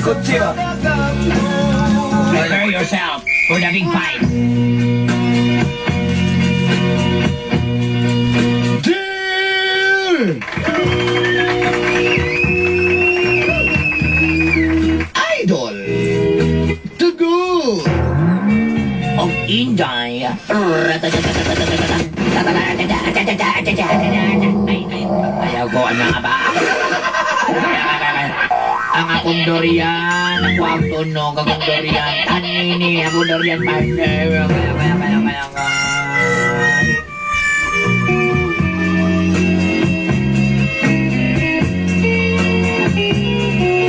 Kotse ba? Prepare yourself for the big fight. Dear Idol Tugo Og Inday. Ay, ay, ayaw ko, ano nga ba? Ang akong durian, ako ang tunog, akong durian, tanini, akong durian partner. Kaya, kaya, kaya, kaya, kaya.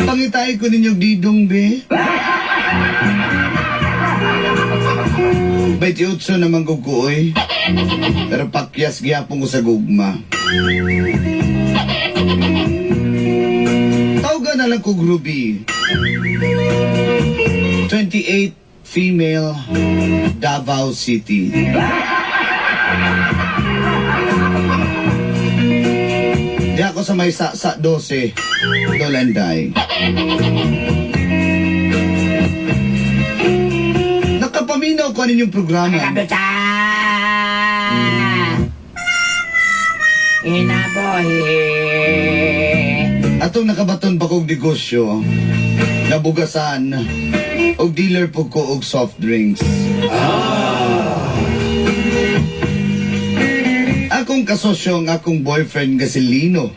Pangitay ko ninyong didong, be. 28 naman ko ko, oy. Pero pakyas gihapon ko sa gugma. Tawga na lang ko Ruby. 28 female, Davao City. Di ako sa may sa 12, Dolanday. Nakapaminaw ko ninyong programa. Kabuta! Inabuhi. Atong nakabaton pa kog negosyo, nabugasan, og dealer po ko og soft drinks. Akong kasosyo ang akong boyfriend nga si Lino.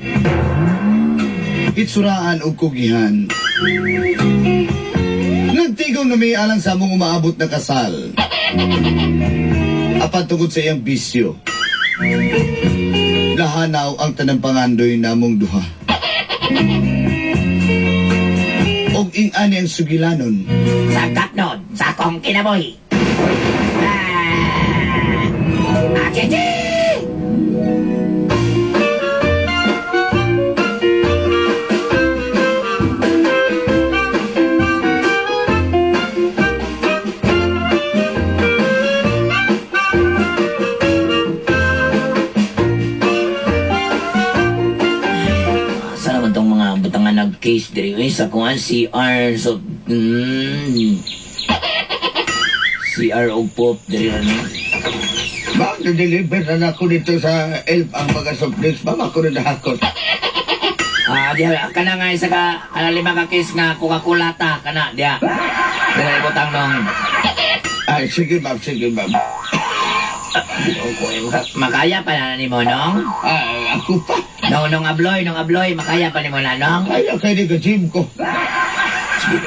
Itsuraan og kugihan. Nagtigom na may alang sa among umaabot na kasal. Apan tungod sa iyang bisyo. Lahanaw ang tanang pangandoy namong duha. Og ing-ani ang sugilanon. Sa gapnon, sa akong kinabuhi. Ah! Achichi! Asa naman tong mga butangan nag-case diri eh, sa kuan CR so CR og pop diri ra ni. Ma'am, na-deliver na ako dito sa Elf ang mga soft drinks. Ma'am, ako na nahakot. Ah, diya kana nga isa ka kana lima ka case nga Coca-Cola ta kana diya. Dili butang nong. Ay, sige ma'am, sige ma'am. Makaya pa na nimo nong? Ay, ako pa. Nong nong abloy, nong abloy, makaya pa nimo na nong? Ay, kay di ka gym ko. Sige.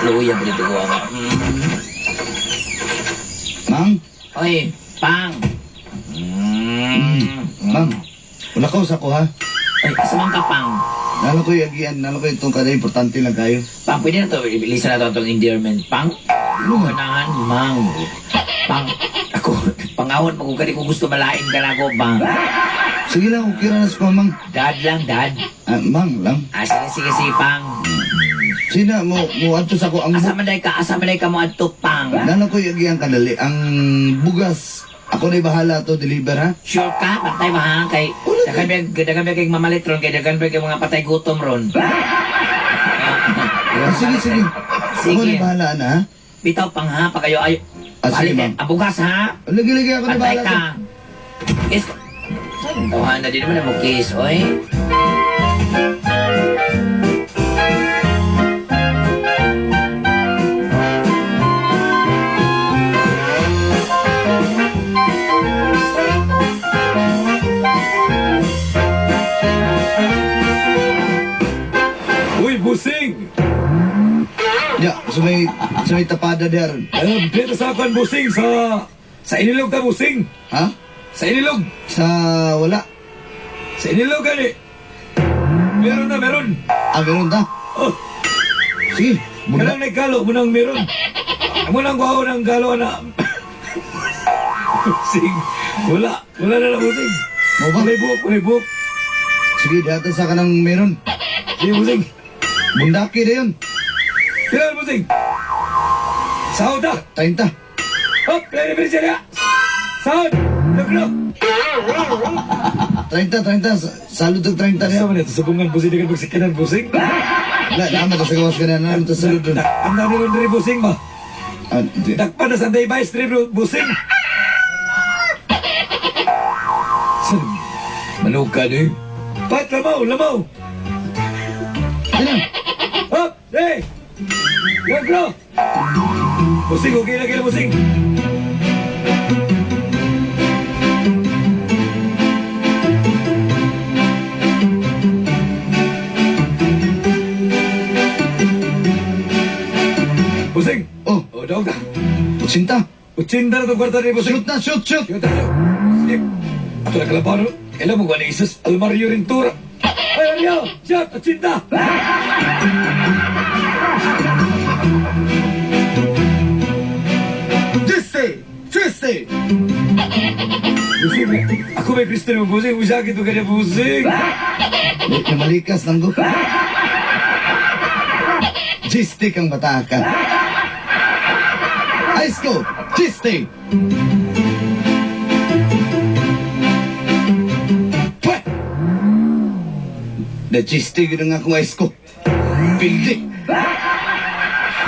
Luya pa dito ko nga. Mang? Oy, pang. Mang, wala ka sa ko ha? Ay, asa man ka pang? Nalo ko yung agian, nalo ko itong kada importante lang kayo. Pang, pwede na to, ilisa na to itong endearment. Pang? Ganahan, mang. Pang, ako, pangawon, pag kung ko gusto malain ka na ako, pang. Sige lang, okay ra na sa mang. Dad lang, dad. Ah, mang lang. Ah, sige, sige, sige, pang. Sina mo, mo adto sa ko ang Asa man day ka, asa man day ka mo adto, pang. Nalo ko yung agian kadali, ang bugas. Ako na'y bahala to deliver ha. Sure ka? Bantay ba ha? Kay, dagan ba kay mamalit ron, kay dagan ba kay mga patay gutom ron. Ah, sige, sige. Sige. Ako na'y bahala na ha. Bitaw pang ha, pagayo ayo. Ah, sige, ma'am. Ang bugas ha. Lagi, lagi ako na'y Bantay bahala ka. to. Kiss. Tawahan na din naman na mo kiss, oy. Uy, busing! Ya, sa may tapada der. Dito sa akin, busing, sa inilog ta, busing. Ha? Sa inilog. Sa wala. Sa inilog, gani. Meron na, meron. Ah, meron ta? Oh. Sige. Kanang nagkalo, munang meron. Munang kuha ng galo na. Busing. Wala. Wala na lang, busing. Mo ba? Walay buhok, walay buhok. Sige, dito sa kanang meron. Sige, busing. Bundaki na yun. Kailan, busing? Sahod ta. 30. Hop, kailan na siya. Sahod. Lagro! 30, 30. Salud og 30 Sa niya. man ito, sabungan busing, di ka pagsikinan busing. Wala, naman ta sa gawas ka na. Naman ta salud dun. Ang dami ron diri busing ba? Ah, di. Dakpan na Sunday by stream busing. Saan? Manuka ni. Pat, lamaw, lamaw! Ano? Up! Hey! Lagro! Busing, okay na kila busing. Busing! Oh, Oh, dog ta. 80. 80 na itong kwarta ni Busing. Shoot na, shoot, shoot. Shoot na. Sige. Ito na kalabano. Kailan mo ni Isus Almario Rintura. Ay, Mario! Shoot! 80! Jesse! Jesse! Busing, ako may Kristo mo, Busing. Usakit mo kanya, Busing. Namalikas lang ko. Jiste kang bata ka. Ice ko! Jiste! Pweh! Na jiste yun ang akong ice ko. Pildi!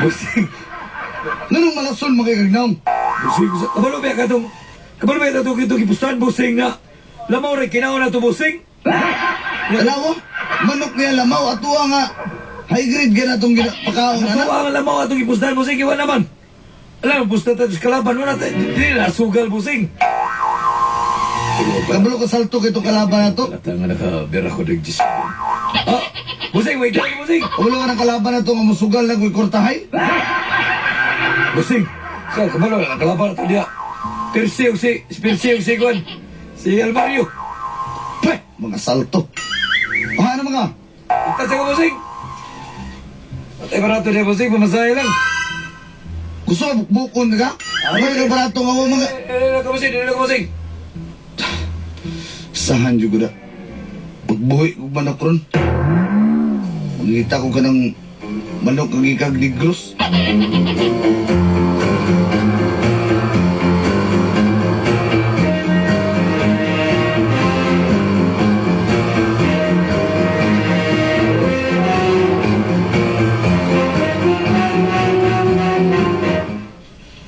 Busing. Nanong malason mga kagnaong? Busing, kabalo ba ka itong, kabalo ba itong itong gipustahan, Busing na? Lamaw rin, kinaon na ito, Busing. Alawa, manok niya lamaw at tuwa nga. High grade ka na itong pakaon, Ito anak. ang lamaw atong gipustahan, Busing, iwan naman. Alam, pusta tayo sa kalaban, wala tayo, di na sugal, Busing. Kabalo ka salto kay itong kalaban na to. Lata nga nakabira ko ng Diyos. Ah, Busing, wait lang, Busing. Kabalo ka ng kalaban na to nga musugal na ko'y kortahay. Busing, sa kabalo, nakalaban na ito niya. Perseo si, Perseo si Juan, si Almario. Pweh! Mga salto. O ano mga? Ita sa Busing. Patay barato niya, Busing, pamasahe lang. Gusto ka bukbukon ka? Ano ka barato nga mo mga... Eh, eh, Busing, eh, Busing. Sahan juga da. Pagbuhi ko manok ron. Mangita ko ka ng manok ang ikag negros.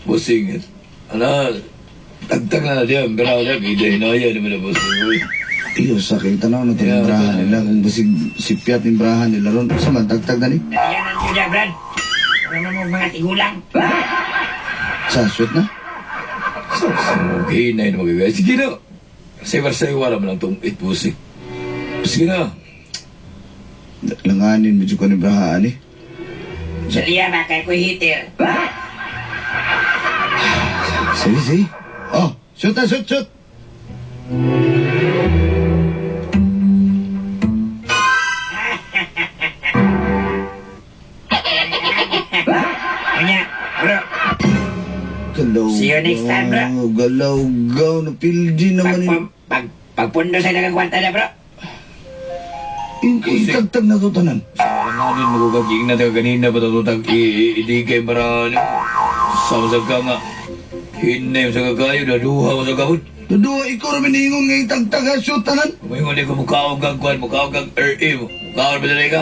Busing, ano, tagtag na niya, pero niya, kita hinaya naman na Busing. Iyo sa aking tanaw na itong Yeah, brahan tanaw. nila. Kung basig sipyat yung brahan nila ron. Sa man, tagtag na ni. Yan ang yun, Brad. Ano mo mga tigulang? Sa, shoot na. So, okay na yun magigay. Sige na. Kasi Marseille, wala man lang itong it, Busing. Sige na. Langanin, medyo ko ni brahan eh. Saliya ba kay ko heater? Sige, sige. Oh, shoot na, shoot, shoot. Kanya, bro. Galaw. See you next time, bro. Galaw, gaw. Napildi naman yun. Pagpundo sa nagagwanta na, bro. Itagtag na to tanan. Sa langanin, magugaging na tayo kanina, ba ito tag idigay maraan. Sama sa ka nga. Hinay sa kakayo, naduha mo sa kahon. Duduha, ikaw rin miningon nga itagtag ha, shoot tanan. Umingon ko mukhaong kang kwan, mukhaong kang RA mo. Mukhaong ba talaga ka?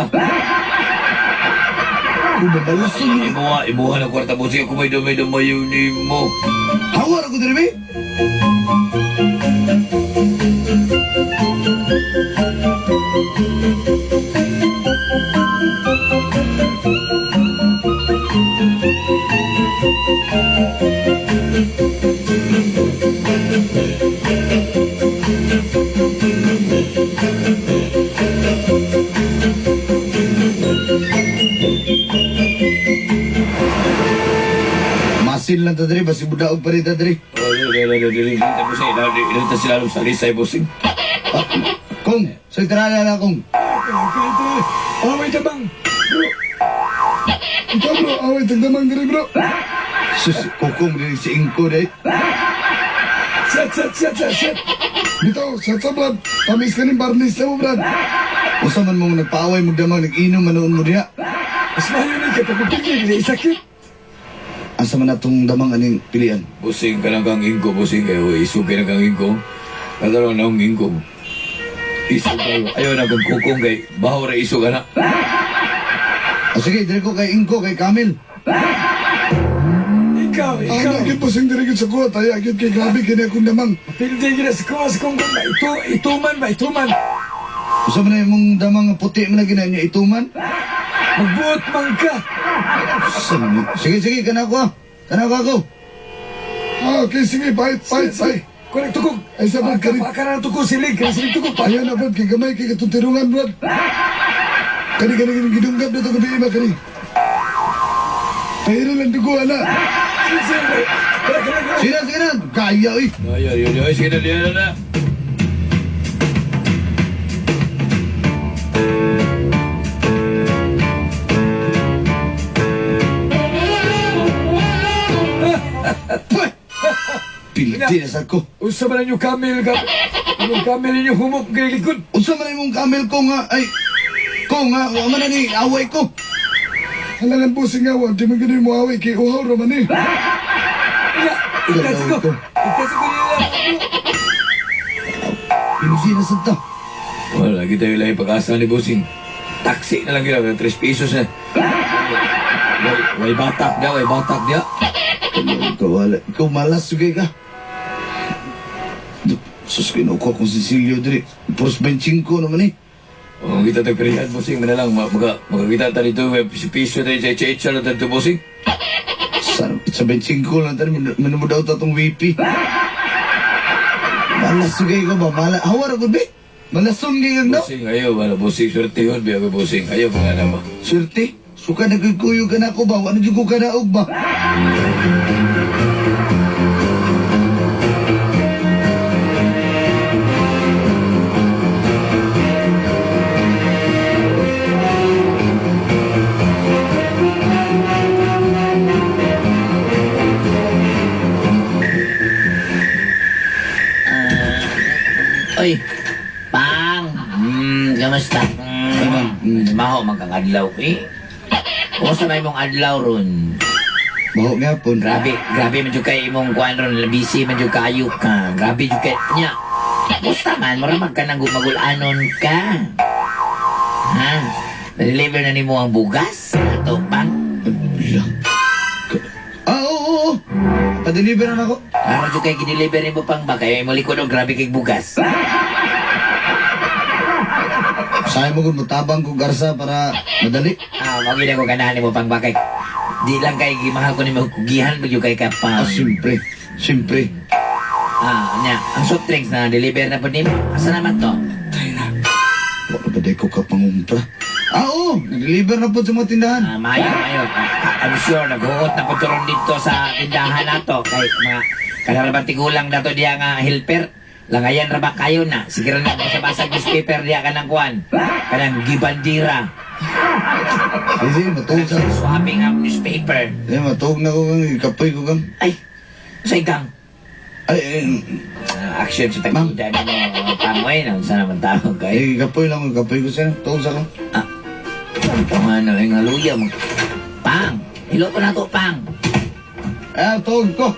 Kubabalason mo. Imuha, imuha na kwarta mo siya kumay dumay dumayo ni mo. Hawar ako diri, be. Masin lang ta diri, basi budaog pa rin ta diri. Kong, sa tirada na kong. Away tabang. Bro. Ikaw bro, away tagdamang diri bro. Sus, kukong diri si Ingko dai. Set, set, set, set, set. Bitaw, set sa brad. Tamis ka ni Barney sa mo brad. Usa man mong nagpaaway magdamag nag-inom manoon mo diha. Mas mayo ni kay pagpipigil, dili sakit. Asa man atong damang aning pilian? Busing ka lang kang ingko, busing kayo. Isog ka lang kang ingko. Kadaron na akong ingko. Isog kayo. Ayaw na kang kukong kay bahaw ra isog ana. O sige, diri ko kay Ingko, kay Kamil. Ikaw, ikaw. Ano, gyud busing diri gyud sa kuha tayo gyud kay grabe kini akong damang. Pildi gyud sa kuha sa kong ba ito ituman ba ituman. Usa man na imong damang nga puti man na ginanya ituman? Magbuot man ka. Sa man- Sige, sige, kana ko ah. Kana ko ako. Ah, okay, sige, bye, bye, bye. Kunik tukog. Ay, sa mga Paka paka na tukog silig, kana silig tukog. Ayaw na, brad, kay gamay, kay katong tirungan, brad. Kani, kani, kani, gidunggab na ito gabi, iba, kani. Pahira lang dugo, ala. Sige, sige. Kana kana kana. Sige na, sige na. Gaya, oy. Ay, ay, ay, ay, sige na, diyan na na. Puh! Pildi na sa ko. Usa man ninyo kamil ka. Imong kamil ninyo humok kay likod. Unsa man imong kamil ko nga ay ko nga wa man na ni away ko. Halangan busing nga, wa, di man ganun mo away, kay uhaw raman eh. Ya, itas ko. Itas ko nila. Pildi na sa ta. Wala, kita yung lahi pag-asa ni Busing. Taxi na lang gila, 3 pesos na. Way, way batak dia, way batak dia. Ikaw wala, ikaw malas sugay ka. Sus Ginoo ko akong Cecilio diri. Puros 25 naman eh. Oh, kita tagpirihan Busing, mana lang maka makakita ta dito may piso tayo sa itsa na dito Busing. Sa, sa 25 lang tayo, minumod daw ta tong WP. Malas sugay ka ba? Malas, hawa ra gud be. Malason gay no? Busing ayo, wala Busing swertehon biya ko Busing. Ayo mga na ba. Swerte. Suka nagkuyog ka na ako ba? Wala jud ko kadaog ba? Oy, Pang! Kamusta? Maho man kang adlaw eh. Kumusta na imong adlaw ron? Baho nga po. Grabe, grabe man jud kay imong kuan ron, busy man jud kayo ka. Grabe jud kay nya. Kumusta man mura man ka nang gumagulanon ka. Ha? Na-deliver na nimo ang bugas? Ato, Pang? Ala. Ah, oo, oo, oo. Pa-deliver na ako. Ano jud kay gideliver nimo pang ba kayo imong likod og grabe kay bugas. Sayang mo kung mutabang ko garsa para madali. Ah, mao gid ako ganahan nimo pang ba kay di lang kay gimahal ko nimo kugihan ba jud kay ka Ah, pang. siyempre. Siyempre. Ah, nya, ang soft drinks na deliver na po nimo. Asa naman to? Wala ba day ko ka pangumpra? Ah, oo. Nag-deliver na po sa mga tindahan. Ah, maayo, maayo. Ah, I'm sure naghuot na po turon dito sa tindahan nato kay mga kanarabang tigulang nato diya nga helper. Langayan ra ba kayo na? Sige ra na sa basag newspaper diya kanang kuan. Kanang gibandira. Sige, matuog sa... Swapping ang newspaper. Eh, matuog na ko kang. Kapoy ko kang. Ay, sa gang. Ay, ay, Ah, action sa tagduda nimo pamoy na unsa naman tawag kay. ay, kapoy lang ko. Kapoy ko siya. Tuog sa ko. Ah. Ito nga no, yung haluya mo. Pang! Hilo ko na to, Pang! Ah, tuog ko.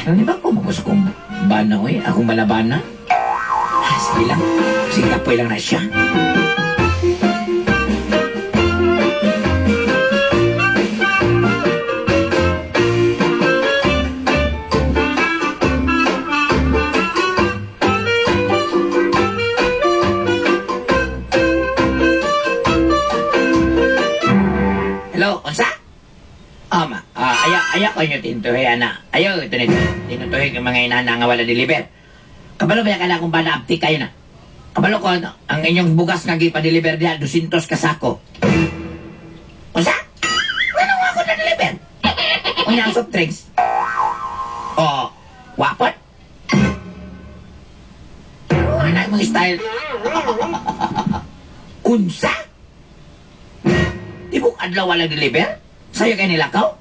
Ano di ba ko magus kong bana, oy? Akong balabana? Ah, sige lang. Sige, kapoy lang na siya. Hello, unsa? Ama, ayaw, ayaw ko inyo tintuhe, ana. Ayaw, ito nito. Tinutuhe yung mga inana nga wala deliver. Kabalo ba ka na kung ba na-uptick kayo na? Kabalo ko, ano, ang inyong bugas nga gipa-deliver diya, 200 kasako. Unsa? Ano nga ako na-deliver? Unya ang soft drinks. Oh, wapot. Ano na yung style? Unsa? Tibok adlaw wala deliver? Sa'yo kay nilakaw?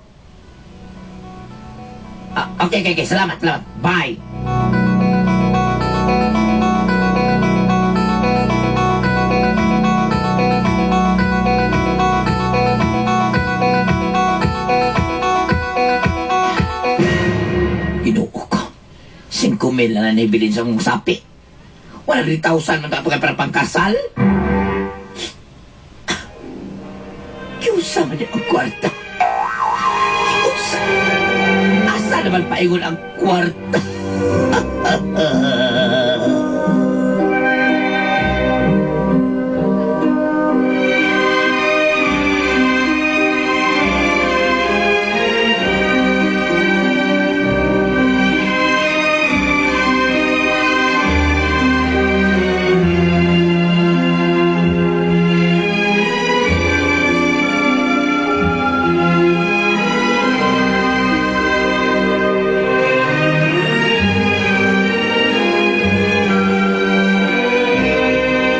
Ah, okay, okay, okay. Salamat, salamat. Bye. mil na naibilin sa mong sapi. 100,000 man tapos para pangkasal. Kiusa man ang kwarta. Kiusa. Asa naman paingon ang kwarta?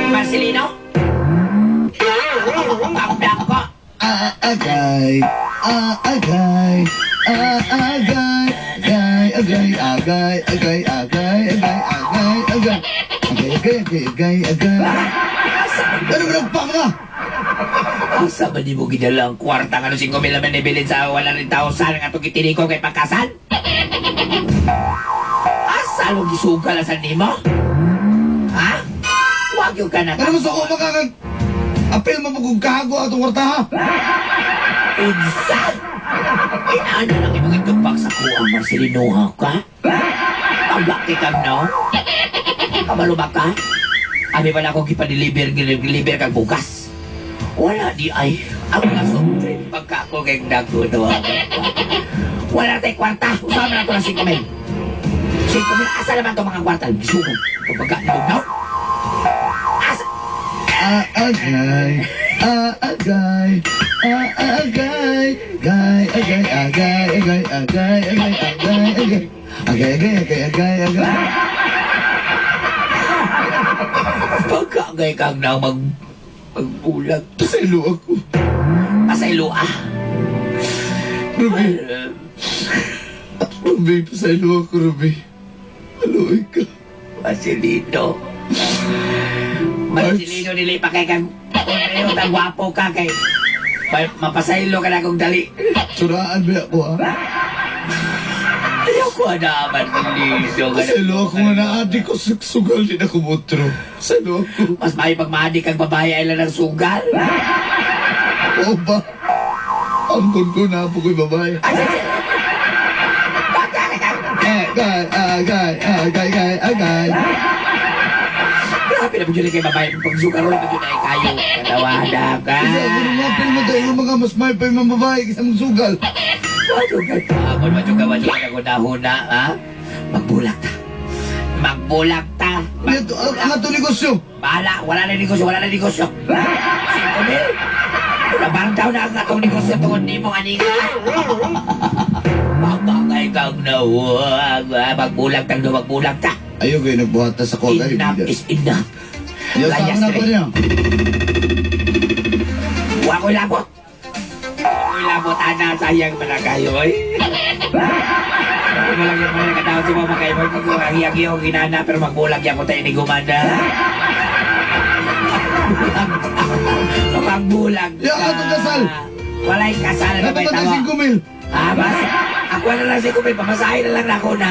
Marcelino? Pagdako. Agay, agay, agay, agay, agay, agay, agay, agay, agay, agay, agay, agay, agay, agay, agay. Ano ba nagpa ka? Asa ba di mo gidala ang kwarta nga no 5 mil naman ibilin sa 100,000 nga itong gitini ko kay pagkasal? Asa mo gisugal sa nimo? Ha? Wag yung ka na. Ano mo sa ko makakag... Apil mo kung kahago atong kwarta ha? Unsa? Inaano lang imong itupak sa kuang Marcelino ha ka? Paglaki ka no? Kabalo ba ka? Abi pa na akong gipa-deliver, deliver kag bukas. Wala di ay. Ang mga soft pagka ako kay dago to. Wala tay kwarta. Usama na ito ng 5 mil. 5 mil. Asa naman itong mga kwarta? Gisugod. Pagka nilugnaw. Asa? Agay, agay, agay, agay, agay, agay, agay, agay, agay, agay, agay, agay, agay, agay, agay, agay. Pagka agay kang na magbulag. Pasaylo ako. Pasaylo ah. Ruby. Ruby, pasaylo ako, Ruby. Maluoy ka. Marcelino. Marcelino, dili pa kay kang Ayaw, tang gwapo ka kay mapasaylo ka na kong dali. Suraan ba ako, ha? Ayaw ko na, Marcelino. Pasaylo ako nga naadi ko sugal din ako mutro. Pasaylo ako. Mas may pagmahadi kang babae ay lang ng sugal. Oo ba? Angkon ko na po ko'y babae. Agay, agay, agay, agay, agay. Grabe na po yun kay babae. Pag sugar rin po yun ay kayo. Kadawa-da ka. Kasi ako nung mapil mo tayo mga mas may pa yung mga babae kaysa mong sugal. Majugal ka. Majugal, majugal ako nahuna, ha? Magbulak ta. Magbulak ta. Ito, ang ato negosyo. Bahala, wala na negosyo, wala na negosyo. 5 mil. Nabardaw na ang atong negosyo tungod ni mo, aninga. Magkakay kang nawag. Magbulag tang magbulag ta. Ayaw kayo nagbuhat sa ko. Enough is enough. Ayaw sa Layas na ko rin. niya. Wa ko'y labot. Wa ko'y labot, ana, sayang man na kayo, eh. Walang yung mga katawad si mama kayo. Ang iyang ginana, pero magbulag yan ko tayo ni Gumanda. Magbulag Ya, atong kasal. Walay kasal na Dapat may ba tawa. 5 mil? Ah, bas. Ako na lang si Kumil, pamasahin na lang na ako na.